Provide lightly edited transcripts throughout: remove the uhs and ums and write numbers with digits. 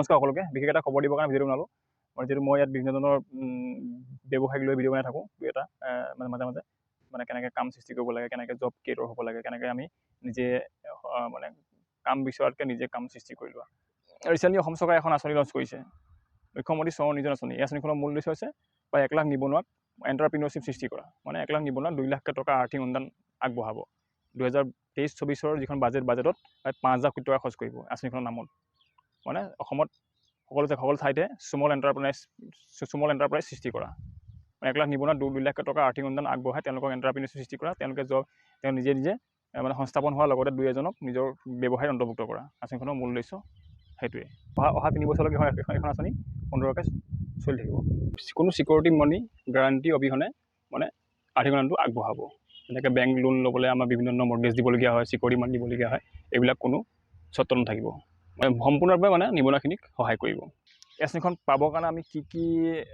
নমস্কাৰ সকলোকে। বিশেষ এটা খবৰ দিবৰ কাৰণে ভিডিঅ' বনালোঁ। আৰু যিহেতু মই ইয়াত বিভিন্ন ধৰণৰ ব্যৱসায়ক লৈ ভিডিঅ' বনাই থাকোঁ দুই এটা, মানে মাজে মাজে মানে কেনেকৈ কাম সৃষ্টি কৰিব লাগে, কেনেকৈ জব ক্ৰিয়েটৰ হ'ব লাগে, কেনেকৈ আমি নিজে মানে কাম বিচৰাতকৈ নিজে কাম সৃষ্টি কৰি লোৱা। ৰিচেণ্টলি অসম চৰকাৰে এখন আঁচনি লঞ্চ কৰিছে, মুখ্যমন্ত্ৰী স্বনিয়োজন আঁচনি। এই আঁচনিখনৰ মূল উদ্দেশ্য হৈছে প্ৰায় 1 লাখ নিবনুৱাক এণ্টাৰপ্ৰিনৰশ্বিপ সৃষ্টি কৰা। মানে 1 লাখ নিবনুৱাক 2 লাখকৈ টকা আৰ্থিক অনুদান আগবঢ়াব। 2023-24ৰ যিখন বাজেট, বাজেটত প্ৰায় 5 হাজাৰ কোটি টকা খৰচ কৰিব আঁচনিখনৰ নামত। মানে অসমত সকলো সকলো ঠাইতে স্মল এণ্টাৰপ্ৰাইজ সৃষ্টি কৰা। মানে 1 লাখ নিবনুৱাক 2 লাখকৈ টকা আৰ্থিক অনুদান আগবঢ়াই তেওঁলোকক এণ্টাৰপ্ৰিনৰশ্বিপ সৃষ্টি কৰা, তেওঁলোকে জব, তেওঁ নিজে নিজে মানে সংস্থাপন হোৱাৰ লগতে দুই এজনক নিজৰ ব্যৱসায়ত অন্তৰ্ভুক্ত কৰা। আঁচনিখনৰ মূল উদ্দেশ্য সেইটোৱে। অহা অহা 3 বছৰলৈকে এখন আঁচনি সুন্দৰকৈ চলি থাকিব। কোনো চিকিউৰিটি মানি গেৰাণ্টি অবিহনে মানে আৰ্থিক অনুদানটো আগবঢ়াব। যেনেকৈ বেংক লোন ল'বলৈ আমাৰ বিভিন্ন ধৰণৰ মৰ্গেজ দিবলগীয়া হয়, চিকিউৰিটি মানি দিবলগীয়া হয়, এইবিলাক কোনো চৰ্ত নাথাকিব। মানে সম্পূৰ্ণৰূপে মানে নিবনুৱাখিনিক সহায় কৰিব। এই আঁচনিখন পাবৰ কাৰণে আমি কি কি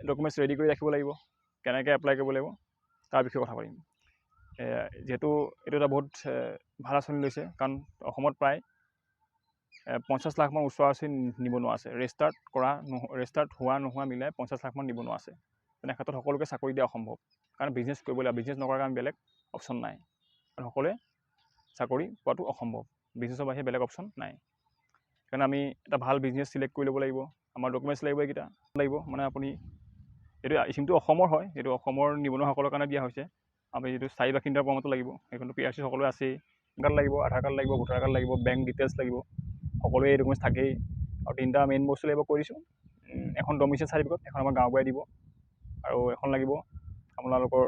ডকুমেণ্টছ ৰেডি কৰি ৰাখিব লাগিব, কেনেকৈ এপ্লাই কৰিব লাগিব, তাৰ বিষয়ে কথা পাতিম। যিহেতু এইটো এটা বহুত ভাল আঁচনি লৈছে, কাৰণ অসমত প্ৰায় 50 লাখমান ওচৰা ওচৰি নিবনুৱা আছে। ৰেজিষ্টাৰ্ড কৰা ৰেজিষ্টাৰ্ড হোৱা নোহোৱা মিলাই 50 লাখমান নিবনুৱা আছে। তেনে ক্ষেত্ৰত সকলোকে চাকৰি দিয়া অসম্ভৱ, কাৰণ বিজনেছ কৰিব লাগিব। বিজনেছ নকৰাৰ কাৰণে বেলেগ অপশ্যন নাই, কাৰণ সকলোৱে চাকৰি পোৱাটো অসম্ভৱ। বিজনেছৰ বাহিৰে বেলেগ অপশ্যন নাই। সেইকাৰণে আমি এটা ভাল বিজনেছ চিলেক্ট কৰি ল'ব লাগিব। আমাৰ ডকুমেণ্টছ লাগিব, এইকেইটা লাগিব। মানে আপুনি এইটো স্কিমটো অসমৰ হয়, এইটো অসমৰ নিবনুৱাসকলৰ কাৰণে দিয়া হৈছে। আমি যিটো স্থায়ী বাসিন্দাৰ প্ৰমাণটো লাগিব, সেইখনটো পি আৰ চি সকলোৱে আছেই। কাৰ্ড লাগিব, আধাৰ কাৰ্ড লাগিব, ভোটাৰ কাৰ্ড লাগিব, বেংক ডিটেইলছ লাগিব, সকলোৱে এই ডকুমেণ্টছ থাকেই। আৰু তিনিটা মেইন বস্তু লাগিব, কৈ দিছোঁ। এখন ডমিচিয়েল চাৰ্টিফিকেট, এখন আমাৰ গাঁওবুঢ়াই দিব। আৰু এখন লাগিব আপোনালোকৰ,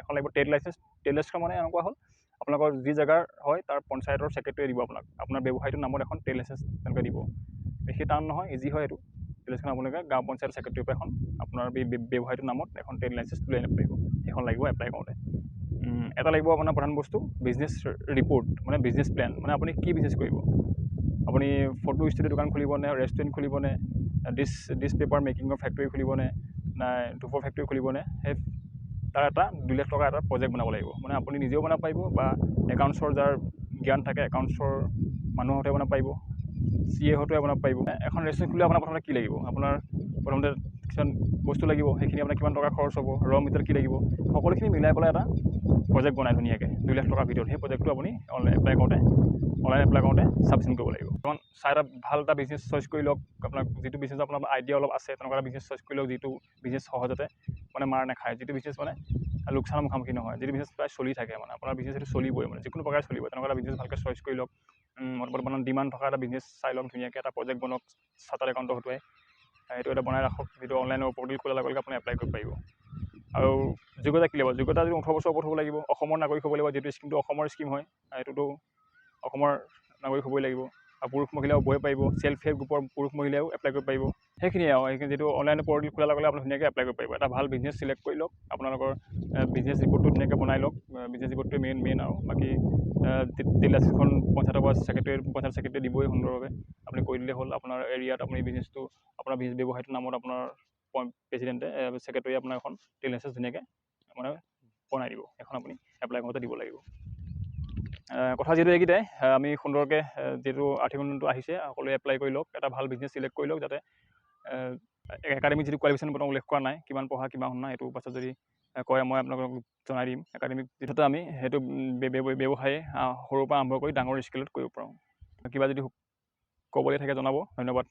এখন লাগিব ট্ৰেড লাইচেঞ্চ। ট্ৰেড লাইচেঞ্চখন মানে এনেকুৱা হ'ল, আপোনালোকৰ যি জেগাৰ হয় তাৰ পঞ্চায়তৰ ছেক্ৰেটেৰীয়ে দিব আপোনাক। আপোনাৰ ব্যৱসায়টোৰ নামত এখন ট্ৰেড লাইচেঞ্চ তেওঁলোকে দিব। বেছি টান নহয়, ইজি হয় এইটো। ট্ৰেড লাইচেঞ্চখন আপোনালোকে গাঁও পঞ্চায়ত ছেক্ৰেটেৰীৰ পৰা এখন আপোনাৰ ব্যৱসায়টোৰ নামত এখন ট্ৰেড লাইচেঞ্চ লৈ আনিব পাৰিব। সেইখন লাগিব এপ্লাই কৰোঁতে। এটা লাগিব আপোনাৰ প্ৰধান বস্তু বিজনেছ ৰিপৰ্ট, মানে বিজনেছ প্লেন। মানে আপুনি কি বিজনেছ কৰিব, আপুনি ফটো ষ্টুডিঅ' দোকান খুলিবনে, ৰেষ্টুৰেণ্ট খুলিবনে, ডিছ পেপাৰ মেকিঙৰ ফেক্টৰী খুলিবনে, নাই ধূপৰ ফেক্টৰী খুলিবনে, সেই তাৰ এটা 2 লাখ টকা এটা প্ৰজেক্ট বনাব লাগিব। মানে আপুনি নিজেও বনাব পাৰিব বা একাউণ্টছৰ যাৰ জ্ঞান থাকে, একাউণ্টছৰ মানুহৰ বনাব পাৰিব, চি এ হয়তো বনাব পাৰিব। এখন ৰেষ্টুৰেণ্ট খুলিলে আপোনাৰ প্ৰথমতে কি লাগিব? আপোনাৰ প্ৰথমতে কিছুমান বস্তু লাগিব, সেইখিনি আপোনাৰ কিমান টকা খৰচ হ'ব, ৰ মেটেৰিয়েল কি লাগিব, সকলোখিনি মিলাই পেলাই এটা প্ৰজেক্ট বনাই ধুনীয়াকৈ 2 লাখ টকাৰ ভিতৰত সেই প্ৰজেক্টটো আপুনি অনলাইন এপ্লাই কৰোঁতে ছাবমিশ্যন কৰিব লাগিব। কাৰণ চাই এটা ভাল এটা বিজনেছ চইচ কৰি লওক। আপোনাক যিটো বিজনেছ আপোনাৰ আইডিয়া অলপ আছে, তেনেকুৱা এটা বিজনেছ চইচ কৰি লওক, যিটো বিজনেছ সহজতে মানে মাৰ নাখায়, যিটো বিজনেছ মানে লোকচানৰ মুখামুখি নহয়, যিটো বিজনেছ প্ৰায় চলি থাকে। মানে আপোনাৰ বিজনেছ সেইটো চলিবই, মানে যিকোনো প্ৰকাৰে চলিব, তেনেকুৱা এটা বিজনেছ ভালকৈ চইচ কৰি লওক। মানে ডিমাণ্ড থকা এটা বিজনেছ চাই লওক, ধুনীয়াকৈ এটা প্ৰজেক্ট বনাওক চাৰ্টাৰ্ড একাউণ্টৰ হতুৱাই। সেইটো এটা বনাই ৰাখক, যিটো অনলাইনৰ পৰ্টেল খোলাৰ লগে লগে আপুনি এপ্লাই কৰিব পাৰিব। আৰু যোগ্যতা কি লাগিব? যোগ্যতা যদি 18 বছৰ ওপৰত হ'ব লাগিব, অসমৰ নাগৰিক হ'ব লাগিব। যিটো স্কীমটো অসমৰ স্কীম হয়, এইটোতো অসমৰ নাগৰিক হ'বই লাগিব। আৰু পুৰুষ মহিলাও উভয়ে পাৰিব, চেল্ফ হেল্প গ্ৰুপৰ পুৰুষ মহিলাও এপ্লাই কৰিব পাৰিব। সেইখিনিয়ে আৰু সেইখিনি যিটো অনলাইন পৰ্টেল খোলাৰ লগে লগে আপুনি ধুনীয়াকৈ এপ্লাই কৰিব পাৰিব। এটা ভাল বিজনেছ চিলেক্ট কৰি লওক, আপোনালোকৰ বিজনেছ ৰিপৰ্টটো ধুনীয়াকৈ বনাই লওক। বিজনেছ ৰিপৰ্টটোৱে মেইন মেইন আৰু বাকী ট্ৰেড লাইচেঞ্চখন পঞ্চায়তৰ পৰা ছেক্ৰেটেৰী, পঞ্চায়ত ছেক্ৰেটেৰী দিবই সুন্দৰভাৱে। আপুনি কৰি দিলেই হ'ল। আপোনাৰ এৰিয়াত আপুনি বিজনেছটো, আপোনাৰ বিজনেছ ব্যৱসায়টোৰ নামত আপোনাৰ প্ৰেচিডেণ্টে, ছেক্ৰেটেৰীয়ে আপোনাক এখন ট্ৰেড লাইচেঞ্চ ধুনীয়াকৈ মানে বনাই দিব। সেইখন আপুনি এপ্লাই কৰোঁতে দিব লাগিব। কথা যিহেতু এইকেইটাই, আমি সুন্দৰকৈ যিহেতু আৰ্থিক অনুদানটো আহিছে, সকলোৱে এপ্লাই কৰি লওক। এটা ভাল বিজনেছ চিলেক্ট কৰি লওক, যাতে একাডেমিক যিটো কোৱালিফিকেশ্যন বৰ্তমান উল্লেখ কৰা নাই, কিমান পঢ়া কিমান শুনা, সেইটো পাছত যদি কয় মই আপোনালোকক জনাই দিম। একাডেমিক যিটোতে আমি সেইটো ব্যৱসায় সৰুৰ পৰা আৰম্ভ কৰি ডাঙৰ স্কেলত কৰিব পাৰোঁ। কিবা যদি ক'বলৈ থাকে জনাব। ধন্যবাদ।